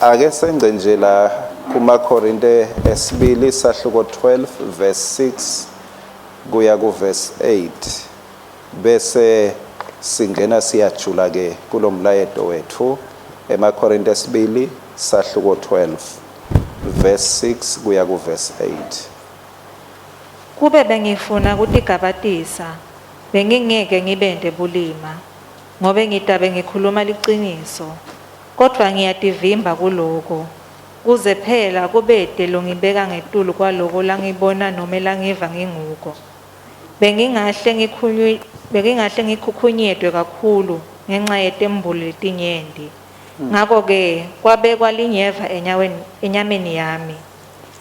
Ake sengce nje la kumaKorinte esibili sahluko 12 verse 6 kuya ku verse 8 bese singena siyajula ke kulomlayeto wethu emaKorinte esibili sahluko 12 verse 6 kuya ku verse 8. Kube bengifuna kutigabatisa, bengingeke ngibente bulima, ngobe ngitabe ngikhuluma liciniso. Kodvwa ngiyativimba kuloko, kuze phela kubete longibeka ngetulu kwaloko langibona nome langiva nginguko. Bengingahle ngikhunywe bengingahle ngikhukhunyetwe kakhulu ngenca yetembulo letinyenti. Ngako-ke kwabekwa linyeva enyaweni enyameni yami.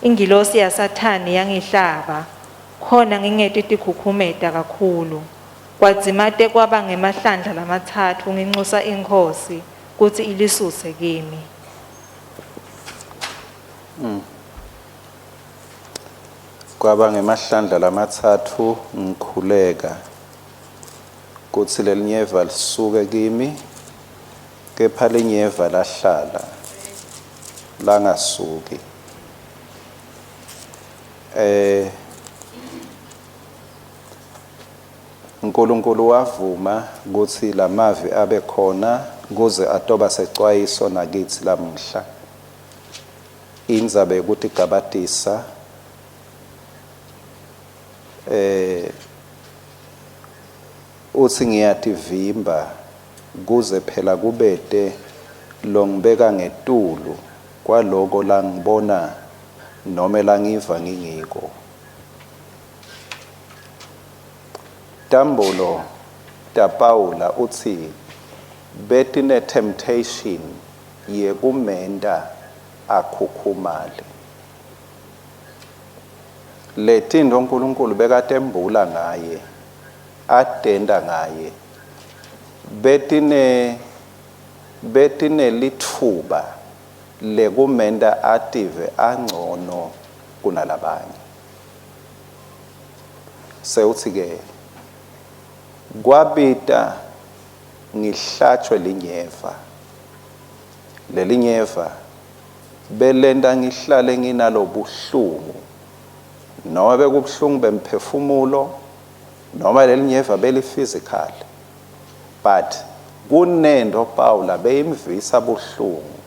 Ingilosi yaSathane yangihlaba, khona ngingetikhukhumeta kakhulu. Kwadzimate kwaba ngemahlandla lamatsatfu ngincusa iNkhosi kutsi ilisuse kimi. Kwaba ngemahlandla lamatsatfu ngikhuleka kutsi lelinyeva lisuke kimi, kepha linyeva lahlala langasuki. Eh Nkulunkulu wavuma kutsi lamavi abe khona kuze atoba secwayiso nakitsi lamuhla. Indzaba yekutigabatisa eh utsi ngiyativimba kuze phela kubete longibeka ngetulu kwaloko langibona nome langiva ngingiko. Tambulo taPawula utsi betine temptation yekumenta akhukhumale. Letintfo uNkulunkulu bekatembula ngaye, atenta ngaye, betine betinelitfuba lekumenta ative angcono kunalabanye. Sewutsi-ke, Kwabita ngihlatjwe linyeva. Lelinyeva belenta ngihlale nginalobuhlungu, noma bekubuhlungu bemphefumulo, noma lelinyeva beli-physical, but kunento Pawula beyimvisa buhlungu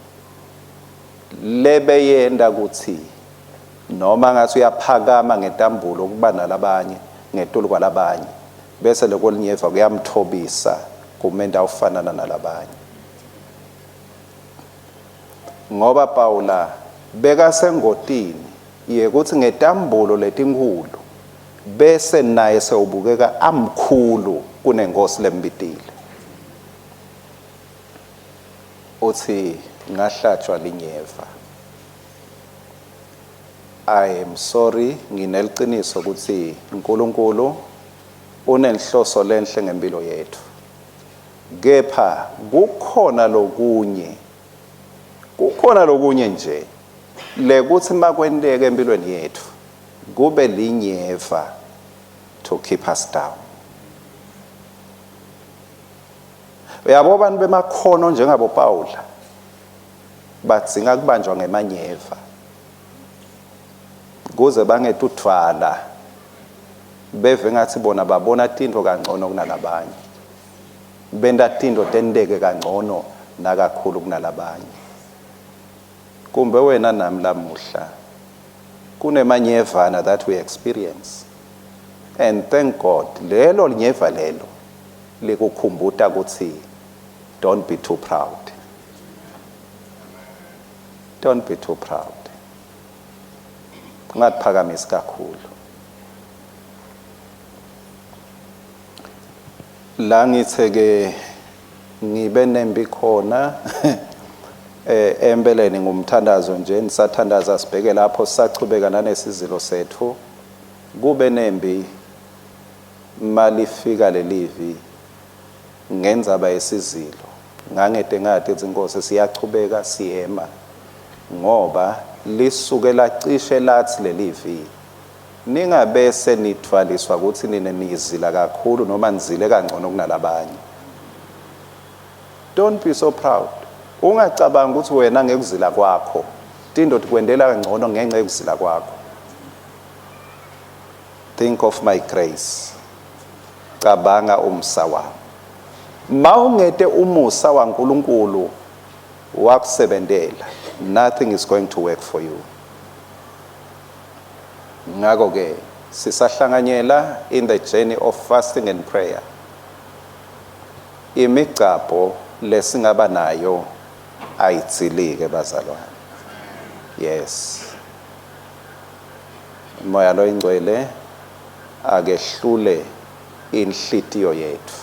lebeyenta kutsi Noma ngatsi uyaphakama ngetambulo kuba nalabanye, ngetulu kwalabanye, bese lokolinyeva kuyamtfobisa kumenta ufanana nalabanye. Ngoba Pawula bekasengotini yekutsi ngetambulo letinkhulu bese naye sewubukeka amkhulu kuneNkhosi lembitile. Utsi ngahlatjwa linyeva. I am sorry ngineliciniso kutsi Nkulunkulu unenhloso lenhle ngempilo yetfu. Kepha kukhona lokunye kukhona lokunye nje lekutsi makwenteka empilweni yetfu kube linyeva to keep us down. Uyabo abantu bemakhono njengabo Pawula badzinga kubanjwa ngemanyeva kuze bangetudvwala beve ngathi bona babona tintfo kangcono kunalabanye benta tintfo tenteke kangcono nakakhulu kunalabanye kumbe wena nami lamuhla kunemanyevana that we experience and thank God lelo linyeva lelo likukhumbuta ukuthi don't be too proud. Don't be too proud. Ungatiphakamisi kakhulu. La ngithe ke ngibe nembi khona eh empeleni ngumthandazo nje nisathandaza sibheke lapho sisachubeka nanesizilo sethu kube nembi malifika lelivi ngendzaba yesizilo Ngangete ngati kutsi iNkhosi siyachubeka siyema, ngoba lisuke lacishe latsi lelivi, Ningabese nidvwaliswa kutsi nine nizila kakhulu noma nizile kangcono kunalabanye. Don't be so proud. Ungacabanga ukuthi wena ngekuzila kwakho tinto tikwendela kangcono ngenxa yekuzila kwakho. Think of my grace. Cabanga umsa wami. Mawungete umusa waNkulunkulu wakusebentela, nothing is going to work for you. Ngakho ke sisahlanganyela in the journey of fasting and prayer. Imigcabho lesingaba nayo ayidzilike, bazalwane. Yes. Moya loyingcwele akehlule inhlitiyo yethu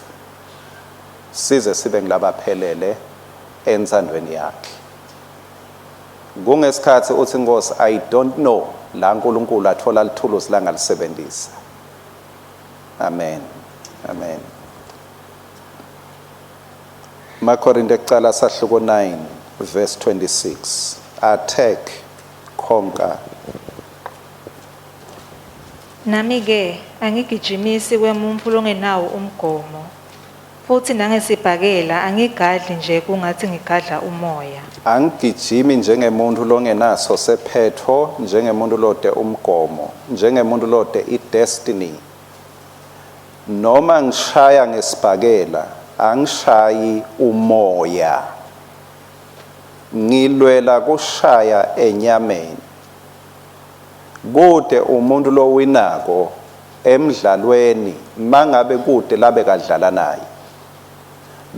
size sibe ngilabaphelele entsandweni yakhe. Kungesikhathi uthi, "Nkosi, I don't know," la uNkulunkulu athola lithuluzi langalisebenzisa. Amen, amen. Makorinte kucala sahluko 9 verse 26, attack, conquer. Nami ke angigijimisi kwemuntfu longenawo umgomo, futsi nangesibhakela angigadli nje kungatsi ngigadla umoya. Angigijimi njengemuntu longenaso sephetho, njengemuntu lode umgomo, njengemuntu lode idestiny. Noma ngishaya ngesibhakela, angishayi umoya, ngilwela kushaya enyameni. Kude umuntu lowinako emdlalweni mangabe kude labe kadlala naye.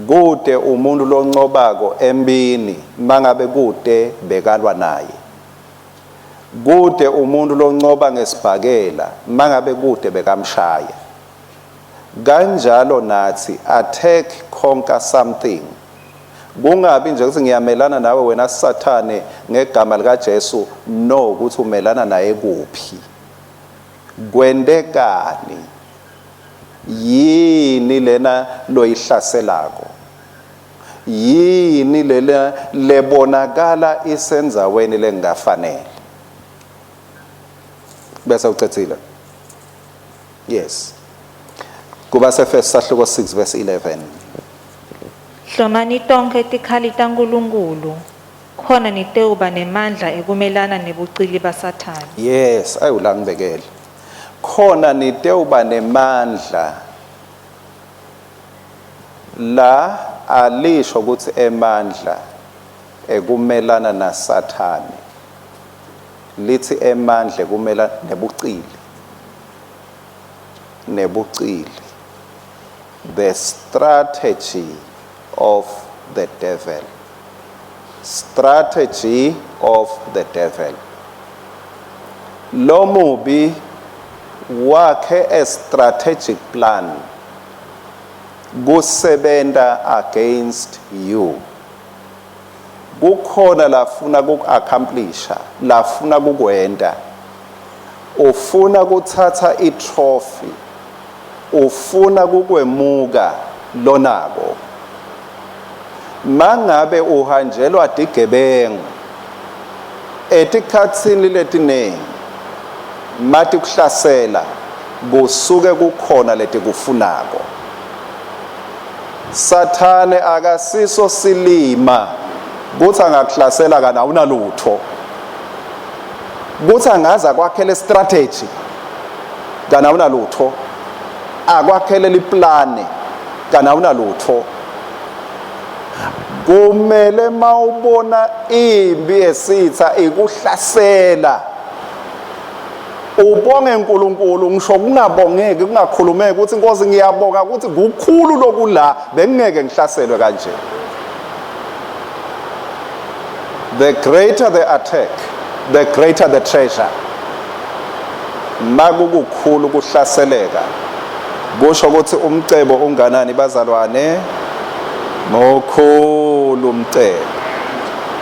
Kude umuntu loncobako empini mangabe kude bekalwa naye. Kude umuntu loncoba ngesibhakela mangabe kude bekamshaya. Kanjalo nathi, attack, conquer something. Kungabi nje ukuthi ngiyamelana nawe wena Sathane ngegama lika Jesu, no, ukuthi umelana naye kuphi, kwentekani, yini lena loyihlaselako, yini lena lebonakala isendzaweni lengafanele. Bese ucedzile. Yes, kuba sefesi sahluko 6 verse 11. Hlomani tonkhe tikhali taNkulunkulu, khona nitewuba nemandla ekumelana nebucili baSathane. Yes, ayula ngibekele khona nitewuba nemandla. La alisho ukuthi emandla ekumelana naSathane, lithi emandla ekumela nebucili, nebucili, the strategy of the devil, strategy of the devil. Lo mubi wakhe a strategic plan kusebenta against you. Kukhona lafuna kuku-accomplisha, lafuna kukwenta. Ufuna kuthatha itrophy, ufuna kukwemuka lonako. Mangabe uhanjelwa tigebengu etikhatsini letiningi, mati kuhlasela kusuke kukhona letikufunako. Sathane akasiso silima kuthi angakuhlasela kana awunalutho, kuthi angaza kwakhele strategy kana awunalutho, akwakhele liplane kana awunalutho. Kumele mawubona imbi yesitha ikuhlasela, ubonge uNkulunkulu, ngisho kungabongeki, kungakhulumeki, ukuthi, "Inkosi, ngiyabonga ukuthi kukhulu lokula, bengingeke ngihlaselwe kanje." The greater the attack, the greater the treasure. Makukukhulu kuhlaseleka, kusho ukuthi umcebo unganani, bazalwane? Mukhulu umcebo,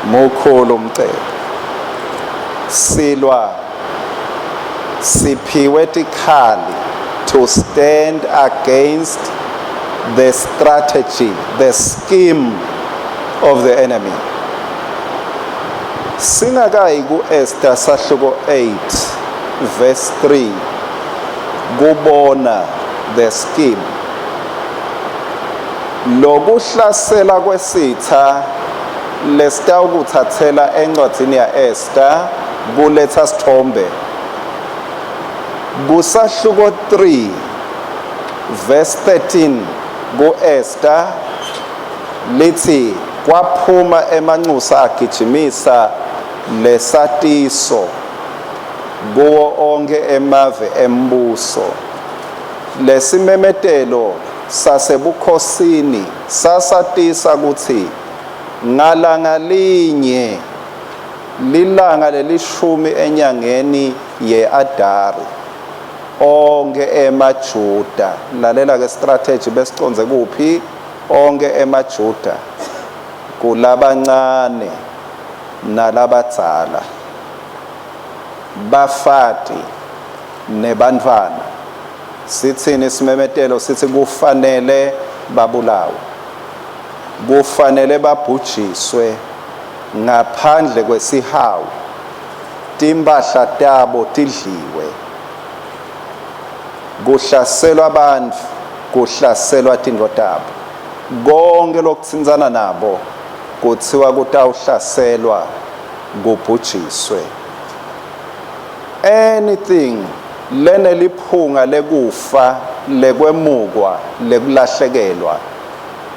mukhulu umcebo. Silwa siphiwe tikhali to stand against the strategy, the scheme of the enemy. Singakayi ku-Esther sahluko 8 verse 3 kubona the scheme, lokuhlasela kwesitha. Lesitawukutsatsela encwadzini ya-Esta kuletsa sithombe. Kusahluko 3 verse 13 ku-Esta lithi kwaphuma emanxusa agijimisa lesatiso kuwo onkhe emave embuso. Lesimemetelo sasebukhosini sasatisa kutsi ngalanga linye, lilanga lelishumi enyangeni ye-Adari, onkhe emaJuda, lalela ke strategy besicondze kuphi, onkhe emaJuda kulabancane nalabadzala, bafati nebantfwana. Sitsini simemetelo? Sithi kufanele babulawe, kufanele babhujiswe ngaphandle kwesihawu, timphahla tabo tidliwe, kuhlaselwa bantfu, kuhlaselwa tintfo tabo, konke lokutsintsana nabo kuthiwa kutawuhlaselwa kubhujiswe. Anything leneliphunga lekufa, lekwemukwa, lekulahlekelwa,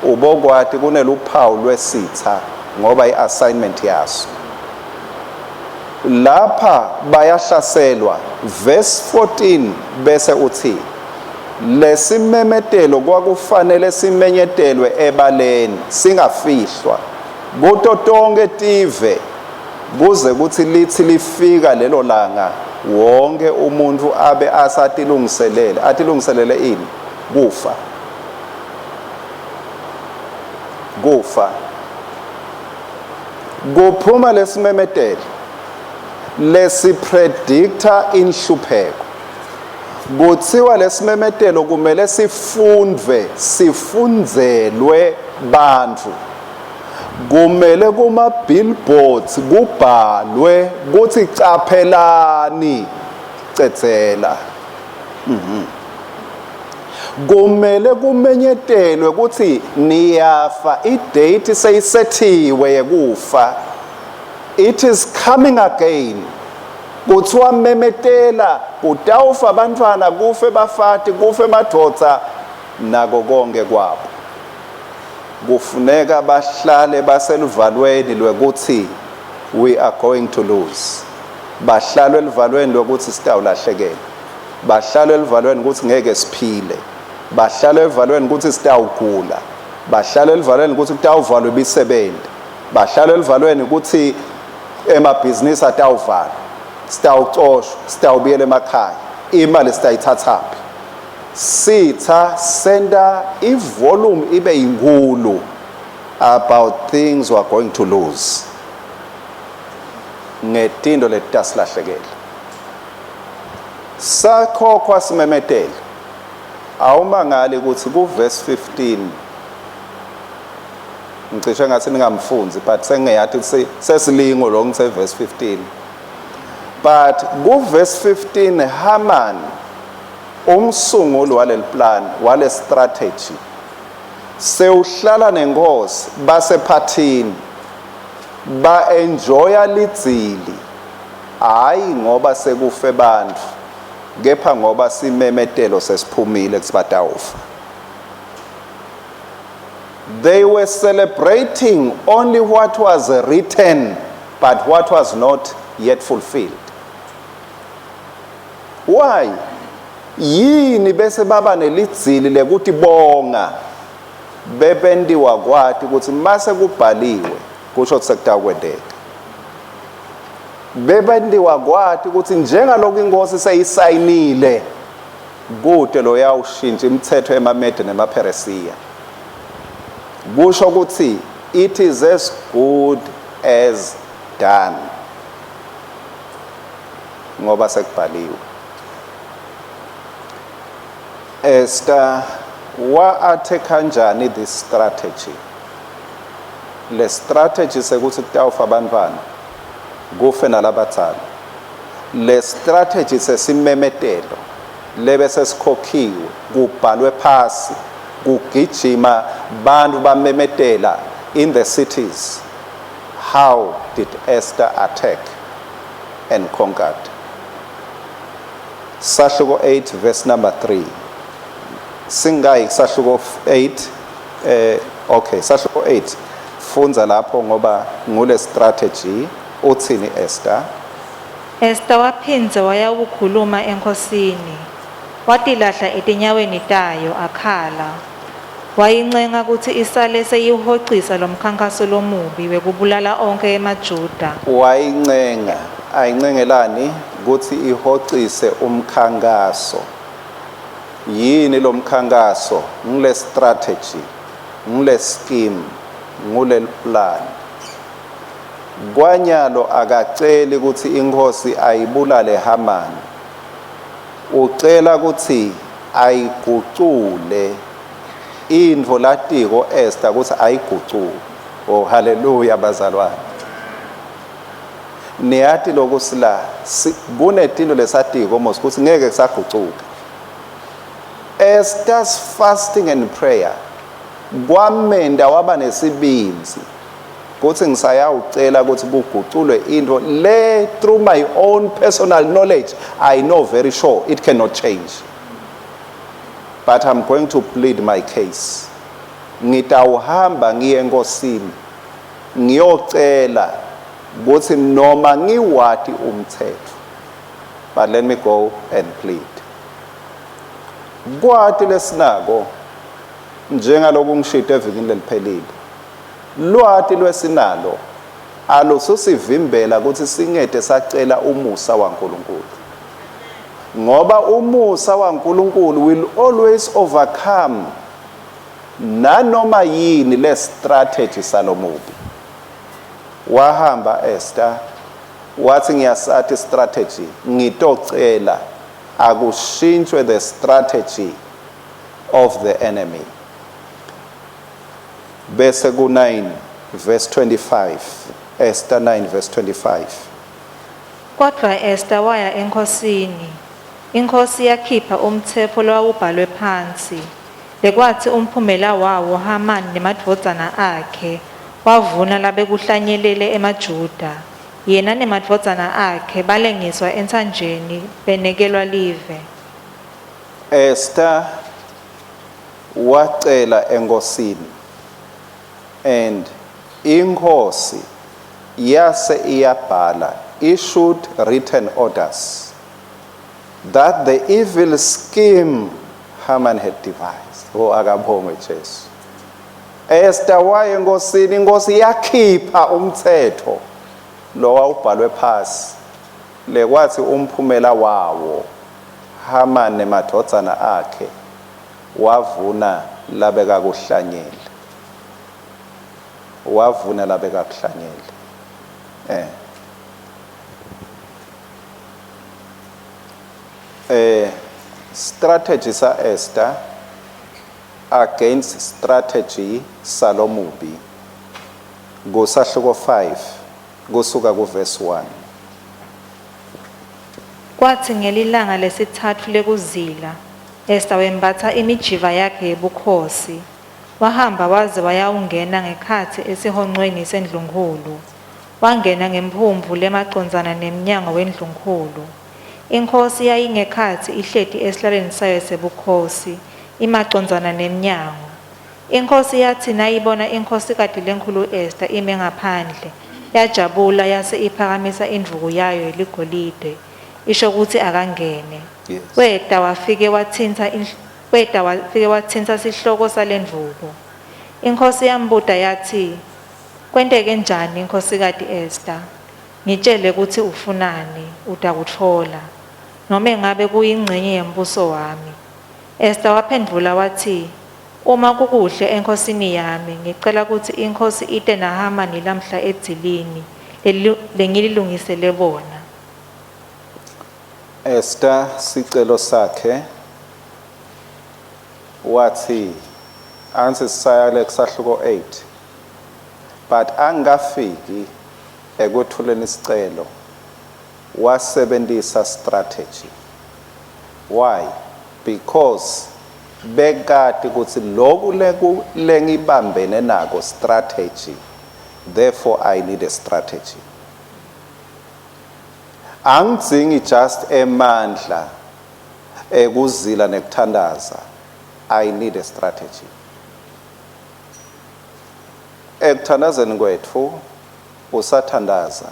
ubokwati kuneluphawu lwesitha ngoba i-assignment yaso. Lapha bayahlaselwa. Verse 14 bese uthi lesimemetelo kwakufanele simenyetelwe ebaleni singafihlwa kuto tonke tive kuze kutsi litsi lifika lelo langa wonke umuntu abe asatilungiselele. Atilungiselele ini? Kufa. Kufa. Kuphuma lesimemetelo lesipredicta inhlupheko. Kutsiwa lesimemetelo kumele sifundvwe, sifundzelwe bantfu. Kumele kuma billboards kubhalwe kuthi caphelani cedzela. Kumele kumenyetelwe ukuthi niyafa, idate seyisethiwe yekufa. It is coming again. Kuthiwa memetela kutawufa abantwana, kufe bafati, kufe emadvodza nako konke kwabo. Kufuneka bahlale baseluvalweni lwekuthi we are going to lose. Bahlale eluvalweni lwekuthi sitawulahlekelwa. Bahlale eluvalweni ukuthi ngeke siphile. Bahlale eluvalweni ukuthi sitawugula. Bahlale eluvalweni ukuthi kutawuvalwa imisebenzi. Bahlale eluvalweni ukuthi emabhizinisi atawuvalwa. Sitawucoshwa, sitawubuyela emakhaya. Imali sitayithathaphi? Sitha senta ivolume ibe yinkulu about things we are going to lose. Ngetinto letitasilahlekela. Sakhokhwa simemetelo. Awumangali ukuthi ku verse 15 ngicishe ngathi ningamfundzi but sengiyathi sesilingo lo ngithe verse 15, but ku verse 15 Haman, umsunguli waleli plan, wale strategy, sewuhlala nenkosi, basephathini, ba enjoya lidzili, hayi ngoba sekufe bantfu, kepha ngoba simemetelo sesiphumile kutsi batawufa. They were celebrating only what was written but what was not yet fulfilled. Why? Yini bese baba nelidzili lekutibonga? Bebentiwa kwati ukuthi mase kubhaliwe kusho ukuthi sekutawukwenteka. Bebentiwa kwati ukuthi njengalokhu inkosi seyisayinile, kute loyawushintsha imithetho emaMede nemaPheresiya. Kusho ukuthi it is as good as done ngoba sekubhaliwe. Esther wa-athe kanjani this strategy? Le strategy sekuthi kutawufa abantwana, kufe nalabadzala, le strategy sesimemetelo lebe sesikhokhiwe, kubhalwe phasi, kugijima bantu bamemetela in the cities. How did Esther attack and conquered? Sahluko 8 verse number 3. Singayi sahluko 8, okay, sahluko 8. Fundza lapho ngoba ngule strategy uthini Esther? Esther waphindze wayawukhuluma enkhosini. Watilahla etinyaweni tayo akhala. Wayincenga kutsi isale seyihocisa lomkhankaso lomubi wekubulala onkhe emaJuda. Wayincenga, ayincengelani kutsi ihocise umkhankaso. Yini lomkhankaso? Ngule strategy, ngule scheme, ngule plan. Kwanyalo akaceli kutsi inkhosi ayibulale Haman. Ucela kutsi ayigucule intfo latiko Esther kutsi ayigucule. Oh hallelujah bazalwane. Niyati lokusila kunetinto lesatiko mos kutsi ngeke kusagucuka. Esther's fasting and prayer kwamenda waba nesibindzi kutsi ngisayawucela kutsi kuguculwe into le. Through my own personal knowledge, I know very sure it cannot change, but I'm going to plead my case. Ngitawuhamba ngiye enkosini ngiyocela kutsi noma ngiwati umthetho, but let me go and plead. Kwati lesinako, njengaloku ngishito evikini leliphelile, lwati lwesinalo alususivimbela kutsi singete sacela umusa waNkulunkulu, ngoba umusa waNkulunkulu will always overcome nanoma yini le strategy salomubi. Wahamba Esther wathi, "Ngiyasati strategy, ngitocela akushintshwe the strategy of the enemy." Bese ku 9 verse 25, Esther 9 verse 25. Kodvwa Esther waya enkhosini. Inkhosi yakhipha umtsetfo lowawubhalwe phansi. Lekwathi umphumela wawo Haman nemadvodzana akhe wavuna labekuhlanyelele emaJuda. Yena nemadvodzana akhe balengiswa entsanjeni benekelwa live. Esther wacela enkosini and inkosi yase iyabhala, issued written orders that the evil scheme Haman had devised. Oh, akabongwe Jesu. Esther waye enkosini, inkosi yakhipha umthetho lo wawubhalwe phasi lekwathi umphumela wawo Haman nemadvodzana akhe wavuna labekakuhlanyela, wavuna labekakuhlanyela. Strategy sa Esther against strategy salomubi, kusahluko 5 kusuka ku verse 1. Kwathi ngelilanga lesitsatfu lekuzila, Esther wembatsa imijiva yakhe yebukhosi, wahamba waze wayawungena ngekhatsi esihoncweni sendlunkhulu. Wangena ngemphumvu lemacondzana nemnyango wendlunkhulu. Inkhosi yayingekhatsi ihleti esihlalweni sayo sebukhosi, imacondzana nemnyango. Inkhosi yatsi nayibona inkhosikati lenkhulu Esther ime ngaphandle, yajabula yase iphakamisa indvuku yayo yeligolide, isho kutsi akangene. Weta wafike watsintsa sihloko salendvuku. Inkhosi yambuta yatsi, "Kwenteke njani, nkhosikati Esther? Ngitjele kutsi ufunani, utakutfola, nome ngabe kuyincenye yembuso wami." Esther waphendvula watsi, "Uma kukuhle enkhosini yami, ngicela kutsi inkhosi ite naHamani lamhla edzilini lengililungisele bona." Esther sicelo sakhe wathi ansi sisayale kusahluko 8, but angafiki ekwethuleni isicelo wasebenzisa strategy. Why? Because bekati kutsi loku lengibambene nako strategy. Therefore I need a strategy. Angidzingi just emandla ekuzila nekuthandaza. I need a strategy. Ekuthandazeni kwethu usathandaza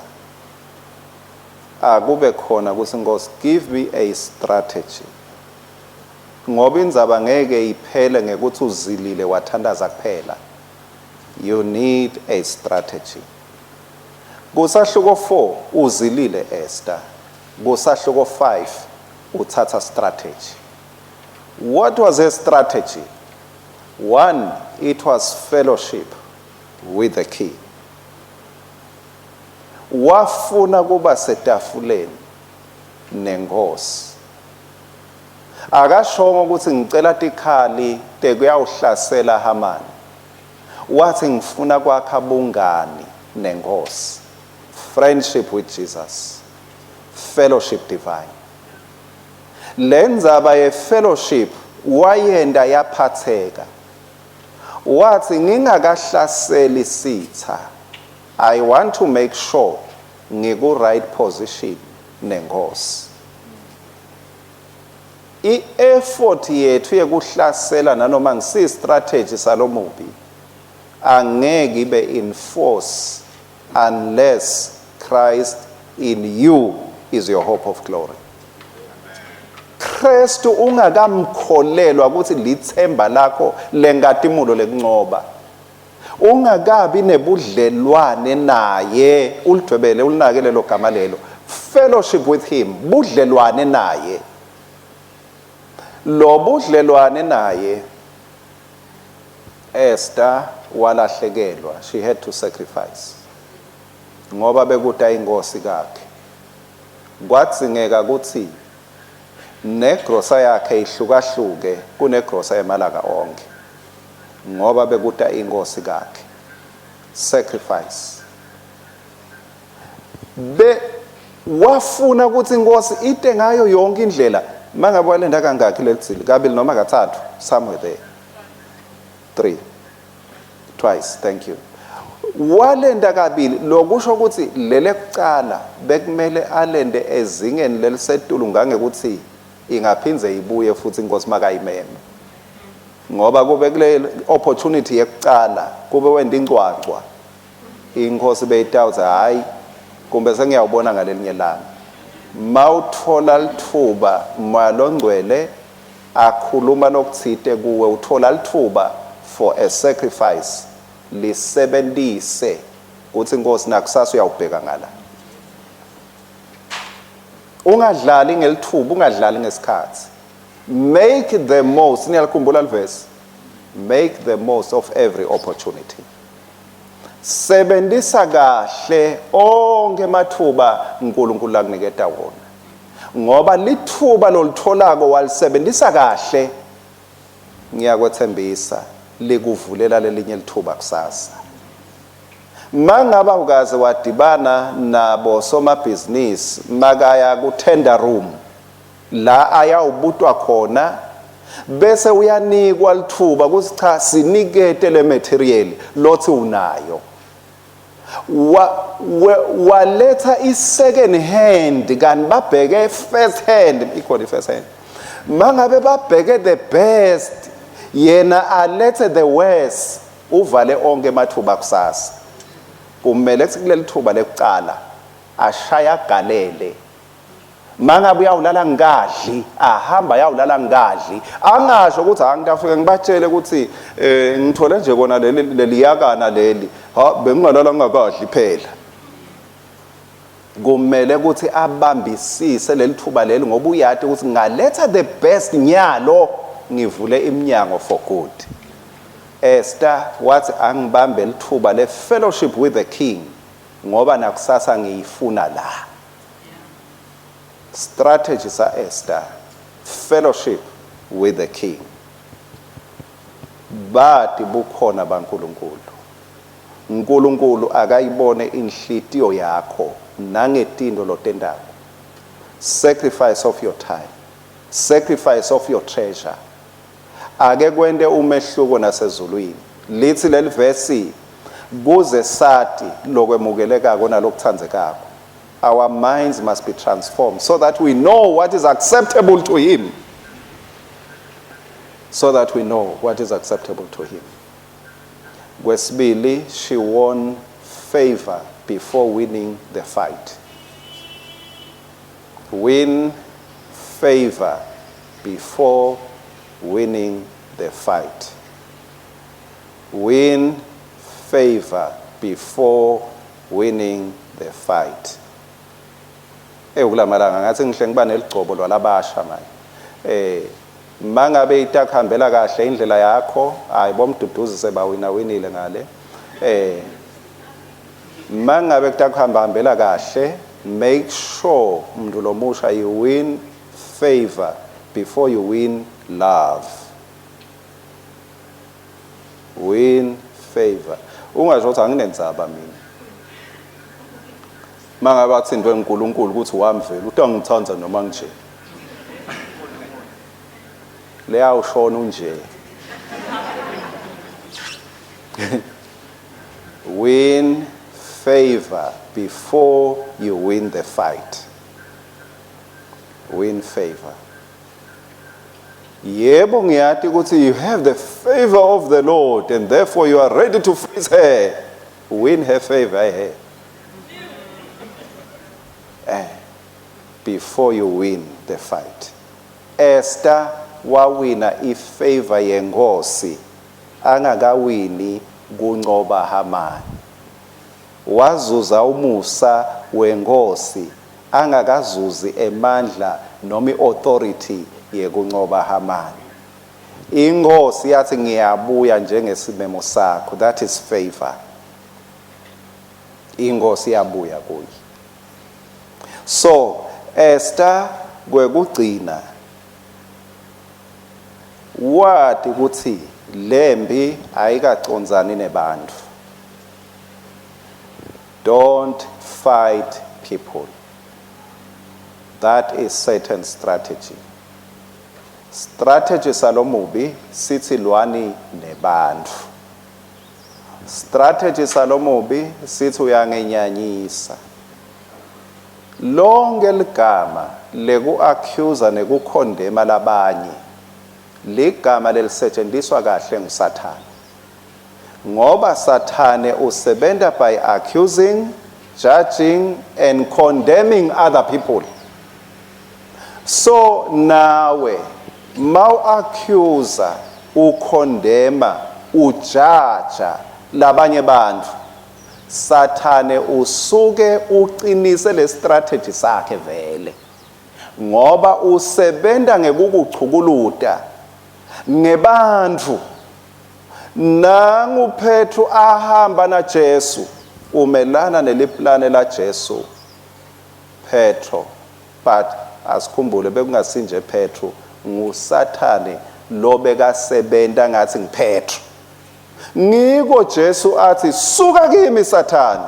akube khona kuthi, Nkosi, give me a strategy, ngoba indzaba ngeke iphele ngekuthi uzilile wathandaza kuphela. You need a strategy. Kusahluko 4 uzilile Esther, kusahluko 5 uthatha strategy. What was her strategy? One, it was fellowship with the king. Wafuna kuba setafuleni nenkosi. Akashongo ukuthi ngicela tikhali tekuyawuhlasela Haman. Wathi ngifuna kwakha bungani nenkosi. Friendship with Jesus, fellowship divine. Lendzaba ye-fellowship wayenda yaphatheka. Wathi ngingakahlaseli sitha, I want to make sure ngiku right position nenkosi. I-effort yethu yekuhlasela nanoma ngisi strategy salomubi angeke ibe in force unless Christ in you is your hope of glory. Kristu ungakamkholelwa ukuthi lithemba lakho lenkatimulo lekuncoba, ungakabi nebudlelwane naye, ulidwebele ulinake lelo gama lelo, fellowship with him, budlelwane naye. Lo budlelwane naye, Esther walahlekelwa. She had to sacrifice ngoba bekuta inkosi kakhe. Kwadzingeka ukuthi negrosa yakhe ihlukahluke kunegrosa emalanga onke ngoba bekuta inkosi kakhe. Sacrifice. Be wafuna ukuthi inkosi ite ngayo yonke indlela. Mangabe walenda kangakhi lelitsili? Kabili noma kathathu, somewhere there. 3, twice, thank you. Walenda kabili, lokusho ukuthi lele kucala bekumele alende ezingeni lelisetulu ngangekuthi ingaphinze ibuye futhi inkosi makayimeme, ngoba kube kule opportunity yekucala kube wenda incwacwa, inkosi beyitawuthi hayi, kumbe sengiyawubona ngalelinye langa. Mawuthola lithuba, moya longcwele akhuluma lokutsite kuwe, uthola lithuba for a sacrifice, lisebentise kuthi inkosi nakusasa uyawubheka ngala. Ungadlali ngelithuba, ungadlali ngesikhathi. Make the most. Niyalikhumbula livesi, make the most of every opportunity. Sebenzisa kahle onke amathuba uNkulunkulu akuniketa wona, ngoba lithuba lolitholako walisebenzisa kahle, ngiyakwethembisa likuvulela lelinye lithuba kusasa. Mangaba ukaze wadibana nabo somabhizinisi, makaya ku tender room la ayawubutwa khona, bese uyanikwa lithuba ukuthi cha, sinikete le material lothi unayo, waletha i-second hand kanti babheke first hand. Ikhona i-first hand. Mangabe babheke the best, yena alethe the worst, uvale onke amathuba kusasa. Kumele kuthi kuleli thuba lekucala ashaya galele. Mangabe uyawulala ngadli, ahamba ayawulala ngadli, angasho ukuthi angitafike ngibatshele ukuthi ngithole nje kona leli leliyakana leli, ha, bengingalala ngingakadli phela. Kumele ukuthi abambisise leli thuba leli, ngoba uyati ukuthi ngaletha the best nyalo, ngivule iminyango for good. Esther wathi angibambe lithuba le fellowship with the king ngoba nakusasa ngiyifuna la. Strategy sa Esther, fellowship with the king. Bati bukhona baNkulunkulu. uNkulunkulu akayibone inhlitiyo yakho nangetinto lotendako. Sacrifice of your time, sacrifice of your treasure, ake kwente umehluko nasezulwini. Lithi leli verse, Kuze sati lokwemukelekako nalokutsandzekako. Our minds must be transformed so that we know what is acceptable to him. So that we know what is acceptable to him. Kwesibili, she won favor before winning the fight. Win favor before winning the fight. Win favor before winning the fight. Kulamalanga ngathi ngihle ngiba neligcobo lwalabasha manje. Mangabe itakuhambela kahle indlela yakho, hayi bomduduzi sebawina winile ngale. Mangabe kutakuhamba hambela kahle, make sure umuntu lomusha you win favor before you win love. Win favor. Ungasho ukuthi anginenzaba mina. Mangabe athindwe uNkulunkulu ukuthi wamvela, utangithanda noma nje. Leya ushona unje. Win favor before you win the fight. Win favor. Yebo, ngiyati ukuthi you have the favor of the Lord and therefore you are ready to face her. Win her favor before you win the fight. Esther wawina ifavor yenkosi angakawini kuncoba Haman. Wazuza umusa wenkosi angakazuzi emandla noma iauthority yekuncoba Haman. Inkosi yathi ngiyabuya njengesimemo sakho. That is favor. Inkosi yabuya kuye. So Esther kwekugcina wati ukuthi lembi ayikacondzani nebantu. Don't fight people. That is Satan's strategy. Strategy salomubi sithi lwani nebantu. Strategy salomubi sithi uyangenyanyisa. Lonke ligama leku-accuse nekukhondema labanye ligama lelisetshenziswa kahle nguSathane. Ngoba Sathane usebenta by accusing, judging and condemning other people. So nawe mawu accuser, ukhondema, ujaja labanye bantu, Sathane usuke uqinise le strategy sakhe vele, ngoba usebenta ngekukuchukuluta ngebantfu. Nangu Petru ahamba na Jesu, umelana neliplane la Jesu Petro, but asikhumbule bekungasinje Petru, nguSathane lo bekasebenta ngathi ngiPetro. Ngiko Jesu athi suka kimi Sathane.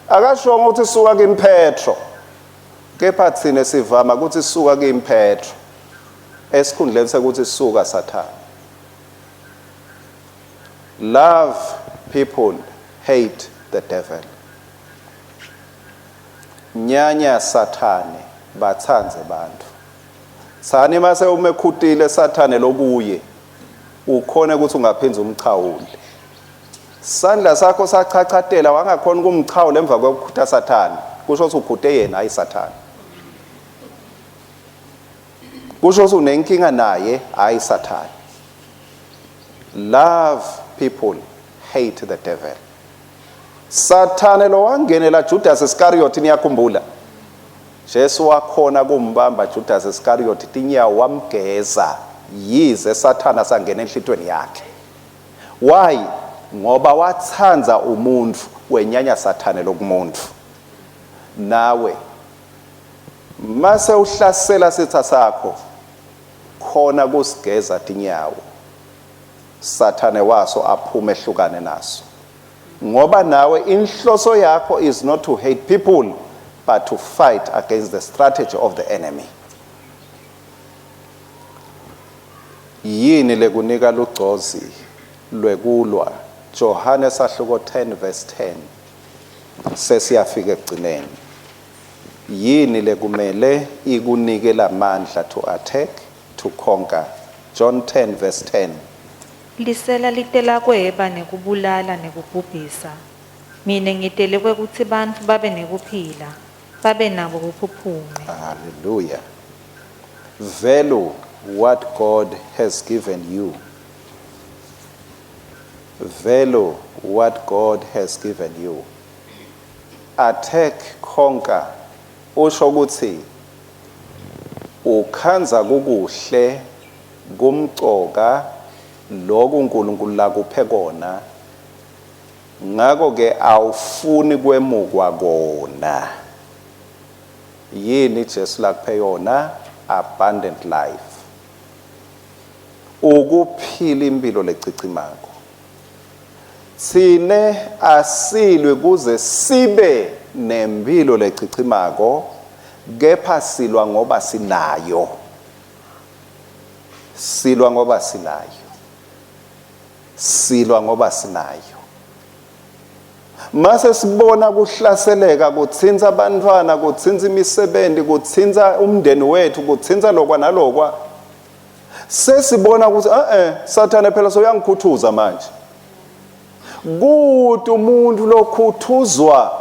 Akashongo ukuthi suka kimi Petro, kepha thina sivama ukuthi suka kimi Petro esikhundleni sekuthi suka Sathane. Love people, hate the devil. Nyanya Sathane, bathandze bantu. Sani mase umekhutile Sathane lokuye, ukhona ukuthi ungaphinza umchawule. Sandla sakho sachachatela wangakhona ukumchawula emva kokukhutha Sathane, kusho ukuthi ukhute yena, hayi Sathane. Kusho ukuthi unenkinga naye, hayi Sathane. Love people, hate the devil. Sathane lo wangenela Judas Iscariot, niyakhumbula. Jesu wakhona kumbamba Judas Iscariot tinyawo wamgeza, yize Sathana sangena enhlitweni yakhe. Why? Ngoba wathandza umuntu, wenyanya Sathane lokumuntu. Nawe mase uhlasela sitha sakho, khona kusigeza tinyawo, Sathane waso aphume ehlukane naso, ngoba nawe inhloso yakho is not to hate people but to fight against the strategy of the enemy. Yini lekunika lugcozi lwekulwa Johane sahluko 10 verse 10. Sesiyafika ekugcineni. Yini lekumele ikunike lamandla to attack, to conquer? John 10 verse 10. Lisela litela kweba nekubulala nekubhubhisa. Mine ngitele kwekutsi bantfu babe nekuphila, babe nako kuphuphume. Hallelujah. Value what God has given you. Value what God has given you. Attack, conquer. Usho ukuthi ukhandza kukuhle kumcoka lokhu uNkulunkulu lakuphe kona, ngakho ke awufuni kwemukwa kona. Yini Jesu lakuphe yona? Abundant life, ukuphila impilo lecicimako. Thine asilwi kuze sibe nempilo lecichimako, kepha silwa ngoba sinayo. Silwa ngoba sinayo. Silwa ngoba sinayo. Mase sibona kuhlaseleka kutsinsa abantwana, kutsinsa imisebenzi, kutsinsa umndeni wethu, kutsinsa lokwa nalokwa, sesibona ukuthi sathane phela soyangikhuthuza manje. Kuthi umuntu lokhuthuzwa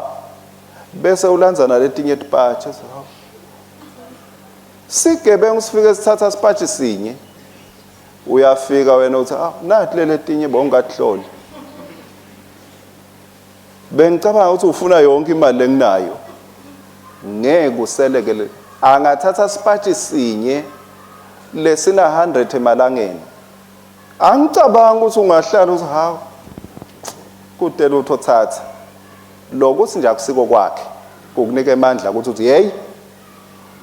bese ulanza naletinye tipatshe. Sigebengu sifike sithatha sipatshi sinye, uyafika wena uthi, "Ah, nathi leletinye bowungahloli. Bengicabanga ukuthi ufuna yonke imali lenginayo." Ngeke uselekele. Angathatha sipatshi sinye lesina 100 emalangeni, angicabanga ukuthi ungahlala uthi, "Hawu, kude lutho, thatha lokuthi nje akusiko kwakhe." Kukunika amandla ukuthi uthi, "Hey,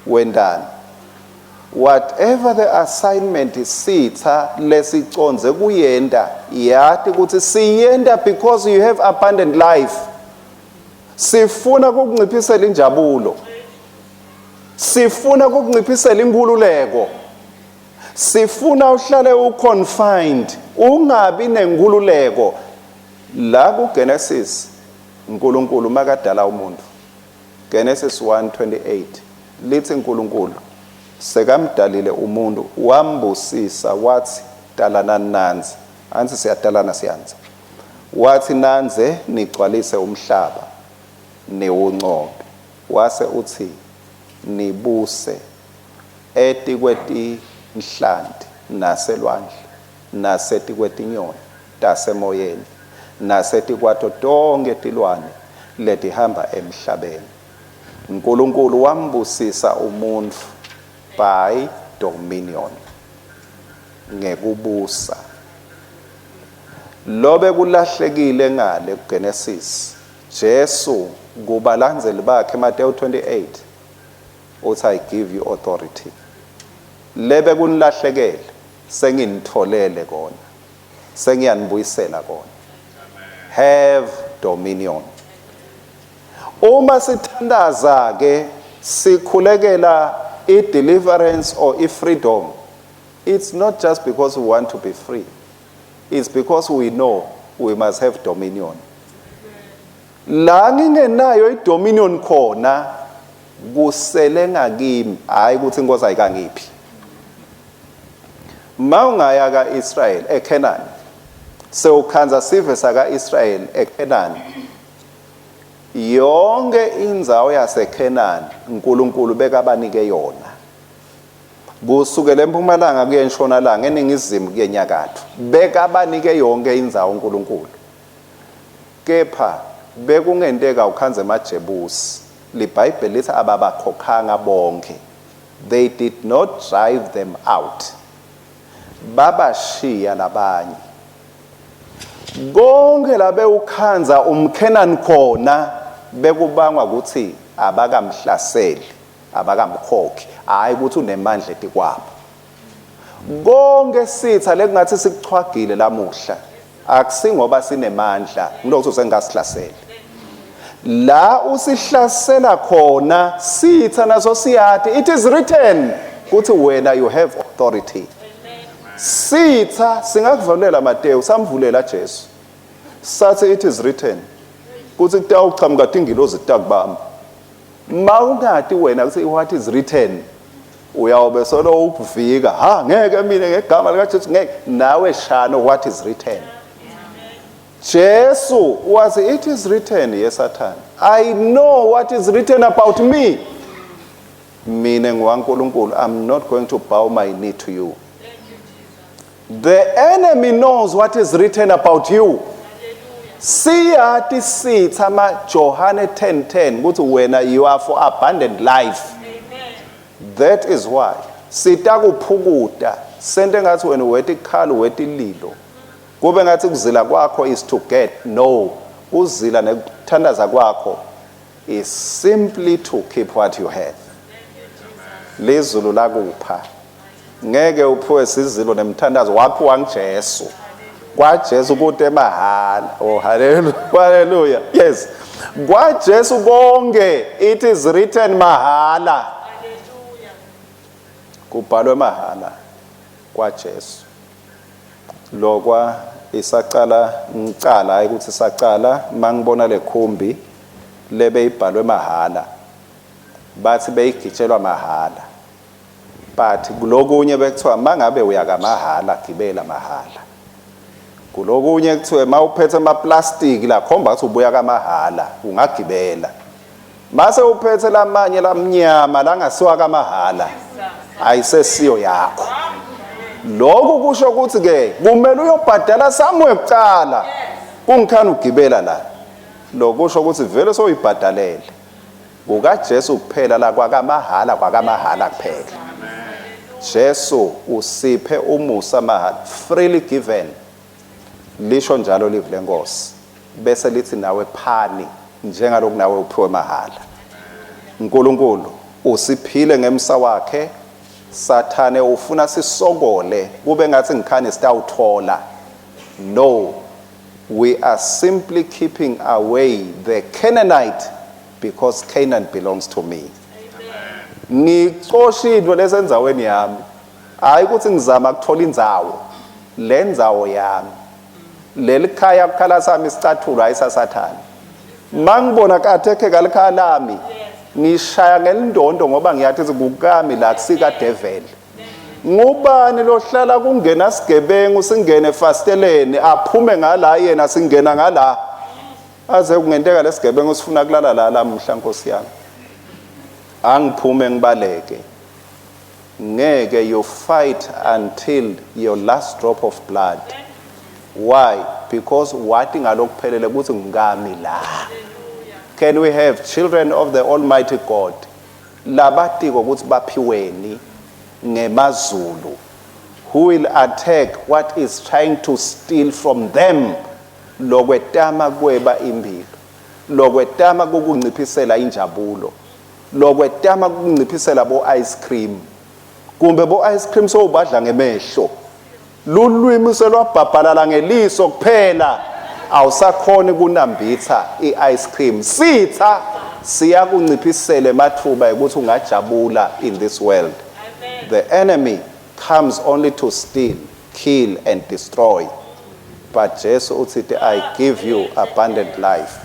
wendani?" Whatever the assignment sitha lesiconze kuyenda, yati ukuthi siyenda because you have abundant life. Sifuna ukunciphisela injabulo, sifuna ukunciphisela inkululeko, sifuna uhlale uconfined, ungabi nenkululeko. La kuGenesis, uNkulunkulu makadala umuntu, Genesis 1:28 lithi uNkulunkulu sekamdalile umuntu, wambusisa, wathi, "Dalana nanzi." Ansi siyadalana, siyanza. Wathi, "Nanze nigcwalise umhlaba, niwuncobe." Wase uthi, "Nibuse etikwetinhlanti naselwandle nasetikwetinyoni tasemoyeni nasetikwato tonke tilwane letihamba emhlabeni." uNkulunkulu wambusisa umuntu by dominion, ngekubusa. Lobe kulahlekile ngale kuGenesis, Jesu kubalandzeli bakhe, Matthew 28, uthi, "I give you authority. Lebe kunilahlekele senginitholele kona, sengiyanibuyisela kona." Have dominion. Uma sithandaza ke, sikhulekela i-deliverance or i-freedom, it's not just because we want to be free, it's because we know we must have dominion. La ngingenayo i-dominion khona, kusele ngakimi, hayi ukuthi inkosi ayikangiphi. Mawungaya kaIsrael eCanaan, sewukhandza sive sakaIsrael eCanaan, yonke indzawo yaseCanaan uNkulunkulu bekabanike yona, kusukela empumalanga kuye entshonalanga, eningizimu kuye enyakatho, bekabanike yonke indzawo uNkulunkulu. Kepha bekungenteka ukhandze emaJebusi, liBhayibheli lithi ababakhokhanga bonke. They did not drive them out, babashiya labanye. Konke labe ukhandza umKhenani khona bekubangwa ukuthi abakamhlaseli, abakamkhokhi, hayi ukuthi unemandla etikwabo. Konke sitha lekungathi sikuchwagile lamuhla akusingoba sinemandla, ngilokhu sengasihlaseli. La usihlasela khona sitha naso siyati it is written kuthi wena you have authority. Sitha singakuvulela, Mateyu samvulela Jesu. Sathi it is written kuthi kutawuchamuka tingilozi takubamba. Mawungati wena kuthi what is written, uyawube solo ukuvika, ha ngeke mina ngegama likaJesu ngeke. Nawe shano what is written. Jesu was it is written, yes Satan, I know what is written about me. Mina ngiwaNkulunkulu, I'm not going to bow my knee to you. The enemy knows what is written about you. Siyati sitha ma Johane 10:10 kuthi wena you are for abundant life. That is why sitakuphukuta sente ngathi wena weta ikhalo, weta ililo, kube ngathi kuzila kwakho is to get. No, kuzila nekuthandaza kwakho is simply to keep what you have. Lizulu lakupha, ngeke uphiwe sizilo nemthandazo, waphiwa nguJesu. KwaJesu kute mahala. Oh hallelujah, hallelujah. Yes, kwaJesu konke it is written mahala, kubhalwe mahala kwaJesu. Lokwa isacala ngicala, hayi ukuthi sacala mangibona lekhumbi lebe ibhalwe mahala, bathi beyigitshelwa mahala, but kulokunye bekuthiwa mangabe uya kamahala gibela mahala. Kulokunye kuthiwe mawuphethe amaplastiki la khomba ukuthi ubuya kamahala ungagibela, mase uphethe lamanye lamnyama langasiwa kamahala ayisesiyo yakho. Lokhu kusho ukuthi ke kumele uyobhadala somewhere kucala kungikhani ugibela la. Lokusho ukuthi vele soyibhadalele. KukaJesu kuphela la kwakamahala, kwakamahala kuphela. Jesu usiphe umusa mahala, freely given, lisho njalo live lenkosi, bese lithi nawe phani njengaloku nawe uphiwe mahala. uNkulunkulu usiphile ngemsa wakhe. Sathane ufuna sisokole kube ngathi ngikhani sitawuthola. No, we are simply keeping away the Canaanite because Canaan belongs to me. Ngicosha into lesendzaweni yami, hayi ukuthi ngizama ukuthola indzawo. Le ndzawo yami, leli khaya kukhala sami isicathulo, ayisasathane. Mangibona kathekhe kalikhaya lami, ngishaya ngelindondo ngoba ngiyathi kukami la, kusika devil. Ngubani lohlala kungena sigebengu singene fasteleni, aphume ngala, yena singena ngala, aze kungenteka lesigebengu sifuna kulala la lamhla? Nkosi yami, angiphume ngibaleke. Ngeke, you fight until your last drop of blood. Why? Because wathi ngalokuphelele ukuthi ngikami la. Can we have children of the Almighty God labatiko ukuthi baphiweni ngemazulu, who will attack what is trying to steal from them, lokwetama kweba impilo, lokwetama kukunciphisela injabulo, lokwetama kukunciphisela bo ice cream, kumbe bo ice cream sowubadla ngemehlo, lulwimi selwabhabhalala ngeliso kuphela, awusakhoni kunambitha i-ice cream? Sitha siyakunciphisela emathuba ukuthi ungajabula in this world. The enemy comes only to steal, kill and destroy, but Jesu uthi, "I give you abundant life."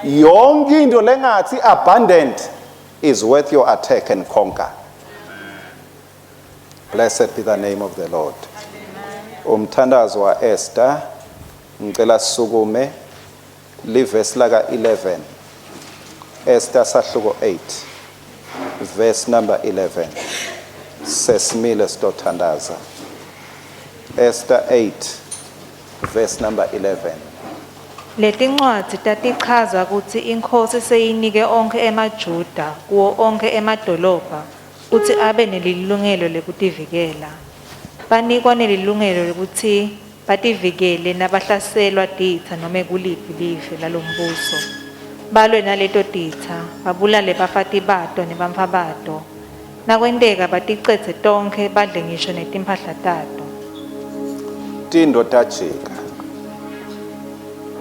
Yonke into lengathi abundant is worth your attack and conquer. Blessed be the name of the Lord. Umthandazo wa Esther, ngicela sisukume, livesi laka 11, Esther sahluko 8 verse number 11. Sesimile sitothandaza. Esther 8 verse number 11. Letincwadzi tatichaza kutsi inkhosi seyinike onkhe emaJuda kuwo onkhe emadolobha kutsi abe nelilungelo lekutivikela. Banikwa nelilungelo lekutsi bativikele nabahlaselwa titsa nome kuliphi live lalombuso. Balwe naleto titsa, babulale bafati bato nebantfwabato. Nakwenteka baticedze tonkhe, badle ngisho netimphahla tato. Tindo tajika.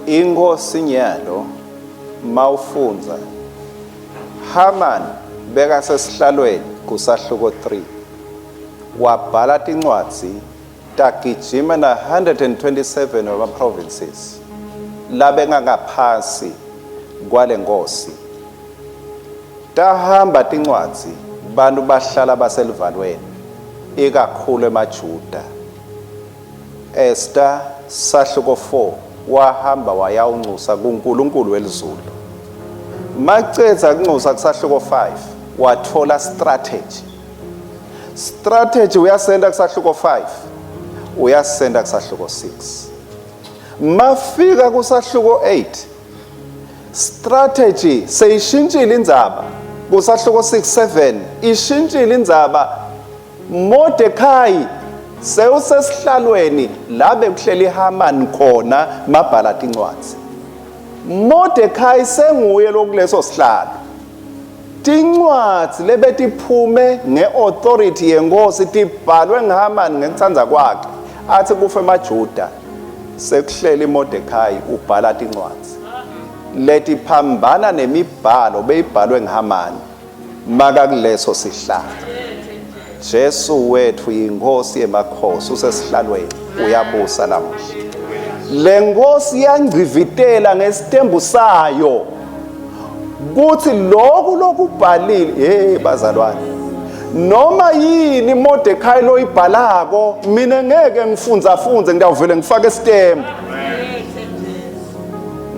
Inkosi nyalo mawufundza Haman beka sesihlalweni kusahluko 3, wabhala tincwadzi tagijima na 127 wama provinces. labengangaphansi kwalenkosi. Tahamba tincwadzi, bantu bahlala baseluvalweni, ikakhulu emaJuda. Esta sahluko 4 wahamba wayawuncusa kuNkulunkulu welizulu. Macedza kuncusa kusahluko 5 wathola strategy. Strategy uyasenda kusahluko 5 uyasenda kusahluko 6. Mafika kusahluko 8 strategy seyishintshile indzaba kusahluko 6 7 ishintshile indzaba. Mordekai sewusesihlalweni la bekuhleli Haman khona mabhala tincwadzi. Mordekai senguye lokuleso sihlalo. Tincwadzi lebetiphume ngeauthority yenkosi tibhalwe nguHaman ngekutsandza kwakhe athi kufe emaJuda. Sekuhleli Mordekai ubhala tincwadzi letiphambana nemibhalo beyibhalwe nguHaman makakuleso sihlalo. Jesu wethu yinkosi yemakhosi, usesihlalweni uyabusa lamuhla. Le nkosi yangcivitela ngesitembu sayo kuthi lokhu lokubhalile, hey bazalwane, noma yini Mordekai loyibhalako mina ngeke ngifunza funze, ngiyawuvele ngifake isitembu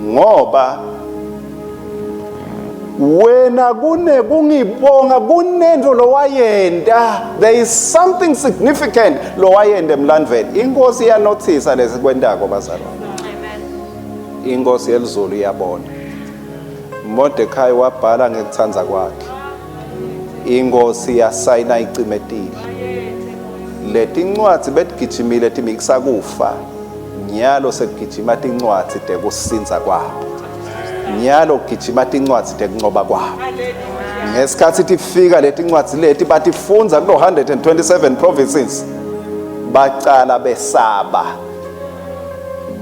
ngoba wena kune kungibonga kunento lowayenta, there is something significant lowayenta emlandvweni. Inkosi iyanothisa lesikwentako bazalwane. Inkosi yelizulu iyabona. Mordekai wabhala ngekutsandza kwakhe, inkosi yasayina icimetile. Letincwadzi betigijimile timikisa kufa, nyalo sekugijima tincwadzi tekusindza kwabo, nyalo kugijima tincwadzi tekuncoba kwabo. Ngesikhathi tifika letincwadzi leti batifundza kulo 127 provinces, bacala besaba.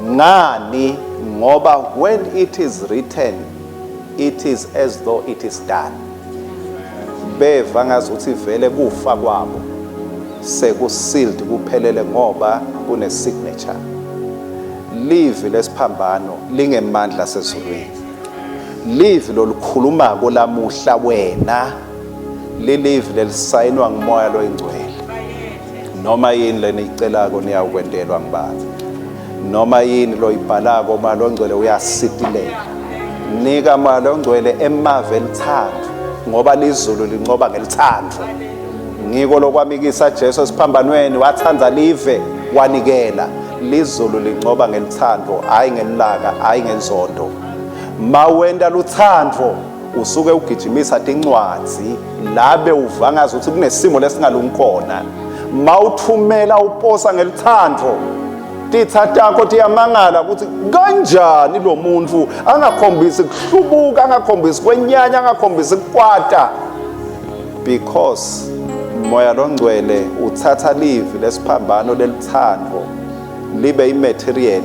Ngani? Ngoba when it is written, it is as though it is done. Beva ngazuthi vele kufa kwabo sekusealed kuphelele ngoba kune signature. Livi lesiphambano lingemandla sezulwini. Livi lolukhulumako lamuhla wena lilivi lelisayinwa ngumoya loyingcwele. Noma yini leniyicelako niyawukwentelwa ngibaba. Noma yini loyibhalako moya longcwele uyasitilela. Nika moya longcwele emave elithando ngoba lizulu linqoba ngelithando. Ngiko lokwamikisa Jesu esiphambanweni, wathanda live wanikela. Lizulu linqoba ngelithando, hayi ngelilaka, hayi ngenzondo. Mawenta luthando usuke ugijimisa tincwadzi labe uvangaza ukuthi kunesimo lesingalungi khona. Mawuthumela uposa ngelithando, titha takho tiyamangala ukuthi kanjani lo muntu angakhombisi kuhlubuka, angakhombisi kwenyanya, angakhombisi kukwata, because moya longcwele uthatha livi lesiphambano lelithando libe imaterial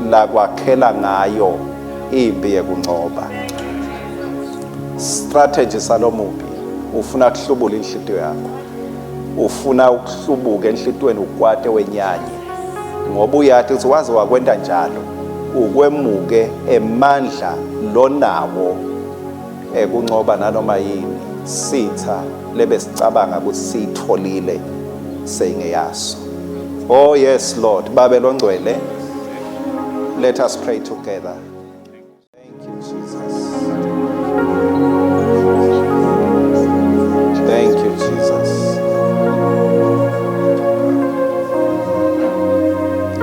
lakwakhela ngayo impi yekuncoba. Strategy salomubi ufuna kuhlubula inhlitiyo yakho, ufuna ukuhlubuka enhlitiyweni ukwate wenyanye, ngoba uyati ukuthi waze wakwenta njalo ukwemuke emandla lonawo ekuncoba nanoma yini sitha lebesicabanga ukuthi siyitholile seyingeyaso. Oh yes Lord, Babe longcwele, let us pray together. Thank you Jesus. Thank you Jesus.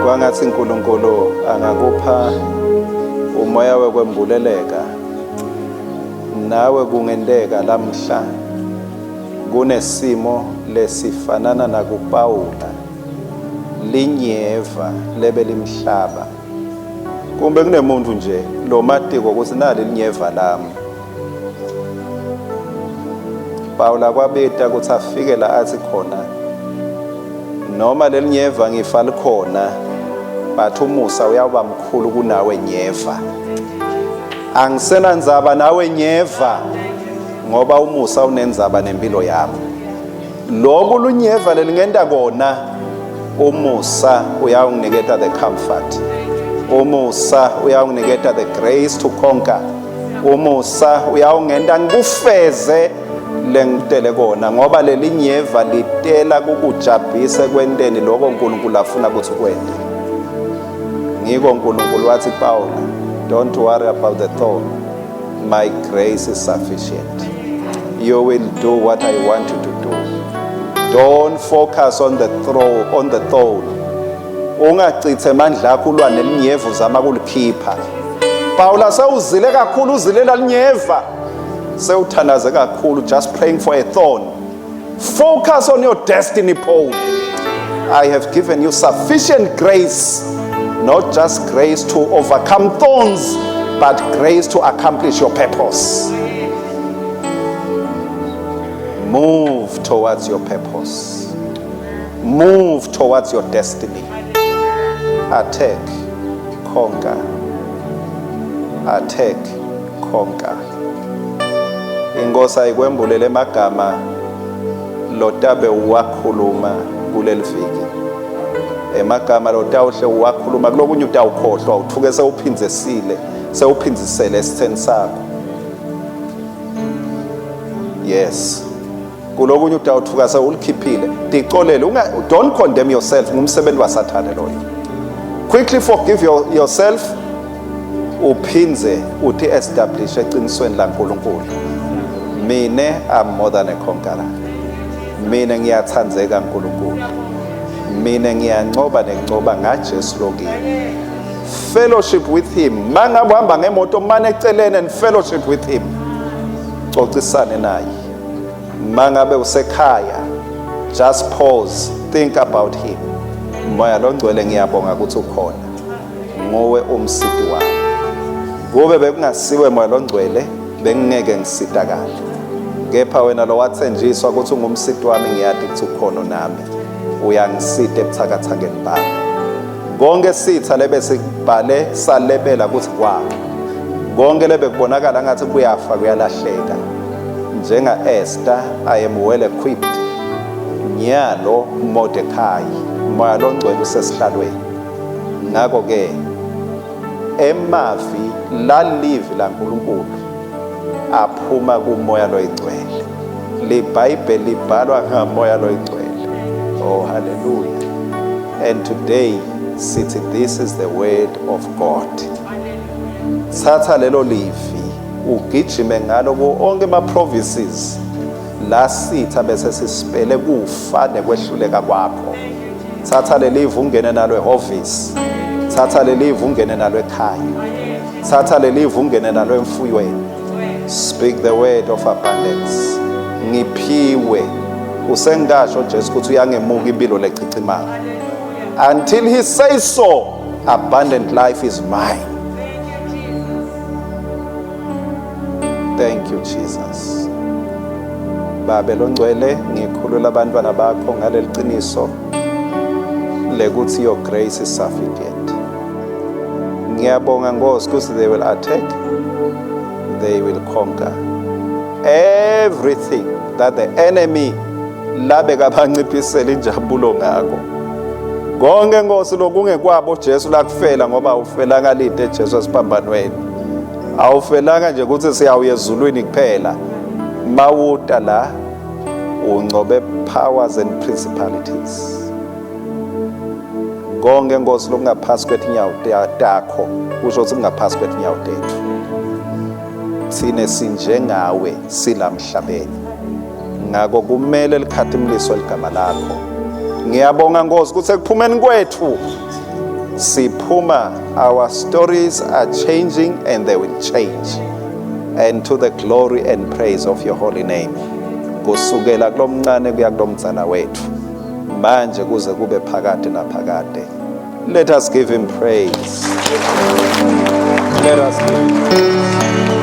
Kwangathi uNkulunkulu angakupha umoya wekwembuleleka nawe. Kungenteka lamhla kunesimo lesifanana nakuPawula, linyeva lebe limhlaba, kumbe kunemuntu nje lomatiko ukuthi nali linyeva lami. Pawula kwabita ukuthi afike la athi khona noma lelinyeva ngifa likhona, but umusa uyawuba mkhulu kunawe nyeva. Angisenandzaba nawe nyeva ngoba umusa unendzaba nempilo yami. Loku lunyeva lelingenta kona, umusa uyawunginiketa the comfort. Umusa uyawunginiketa the grace to conquer. Umusa uyawungenta ngikufeze lengitele kona, ngoba lelinyeva litela kukujabhisa ekwenteni lokho uNkulunkulu afuna ukuthi ukwente. Ngiko uNkulunkulu wathi Paul, don't worry about the thorn, my grace is sufficient. You will do what I want you to do. Don't focus on the throne, on the thorn. Ungachithe amandla akho ulwa nelinyevu uzama kulikhipha. Paula sewuzile kakhulu, uzilela linyeva, sewuthandaze kakhulu, just praying for a thorn. Focus on your destiny, Paul. I have given you sufficient grace, not just grace to overcome thorns, but grace to accomplish your purpose. Move towards your purpose. Move towards your destiny. Attack, conquer. Attack, conquer. Inkosi ayikwembulele emagama lotabe uwakhuluma kuleli viki. Emagama lotawuhle uwakhuluma, kulokunye utawukhohlwa, uthuke sewuphindzisile, sewuphindzisele esitheni sakho. Yes, kulokunye utawuthuka sewulikhiphile. Ticolele, don't condemn yourself, ngumsebenzi wasathane loyo. Quickly forgive yourself, uphindze uthi establish eqinisweni laNkulunkulu. Mine, I'm more than a conqueror. Mina ngiyathandzeka uNkulunkulu. Mina ngiyancoba nencoba ngaJesu lokini. Fellowship with him. Mangabe uhamba ngemoto, mane eceleni and fellowship with him, xoxisane naye. Mangabe usekhaya, just pause, think about him. Moya longcwele, ngiyabonga ukuthi ukhona, nguwe umsiti wami. Kube bekungasiwe, Moya longcwele, bengingeke ngisitakale, kepha wena lo wathenjiswa ukuthi ungumsiti wami, ngiyati ukuthi ukhona nami, uyangisita ebuthakathakeni bami. Konke sitha lebe sikubhale salebela ukuthi kwami, konke lebe kubonakala ngathi kuyafa, kuyalahleka, njenga Esther, I am well equipped. Nyalo Mordecai, Moya longcwele usesihlalweni. Ngakho ke emavi lalivi laNkulunkulu aphuma kuMoya loyingcwele. LiBhayibheli libhalwa ngaMoya loyingcwele. Oh, hallelujah. And today sithi this is the word of God. Thatha lelo livi ugijime ngalo ku onke ama provinces la sitha bese sisipele kufa nekwehluleka kwakho. Thatha lelivi ungene nalo ehhovisi, thatha lelivi ungene nalo ekhaya, thatha lelivi ungene nalo emfuyweni. Speak the word of abundance. Ngiphiwe. Usengasho Jesu ukuthi uyangemuka impilo lechichimayo. Until he says so, abundant life is mine. Thank you, Jesus. Babe longcwele, ngikhulula abantwana bakho ngaleli qiniso lekuthi your grace is sufficient. Ngiyabonga Nkosi ukuthi they will attack, they will conquer everything that the enemy labe kabanciphisela injabulo ngakho konke. Nkosi, lokungekwabo Jesu lakufela, ngoba awufelanga lide Jesu esiphambanweni, awufelanga nje ukuthi siyawuya ezulwini kuphela. Mawuta la uncobe powers and principalities konke. Nkosi, lokungaphasi kwetinyawo takho kusho ukuthi kungaphasi kwetinyawo tethu. Thine sinjengawe silamhlabeni, ngakho kumele likhathimliswe ligama lakho. Ngiyabonga Nkosi ukuthi ekuphumeni kwethu siphuma, our stories are changing and they will change, and to the glory and praise of your holy name, kusukela kulomncane kuya kulomdzala wethu, manje kuze kube phakade naphakade. Let us give him praise. Let us give him praise.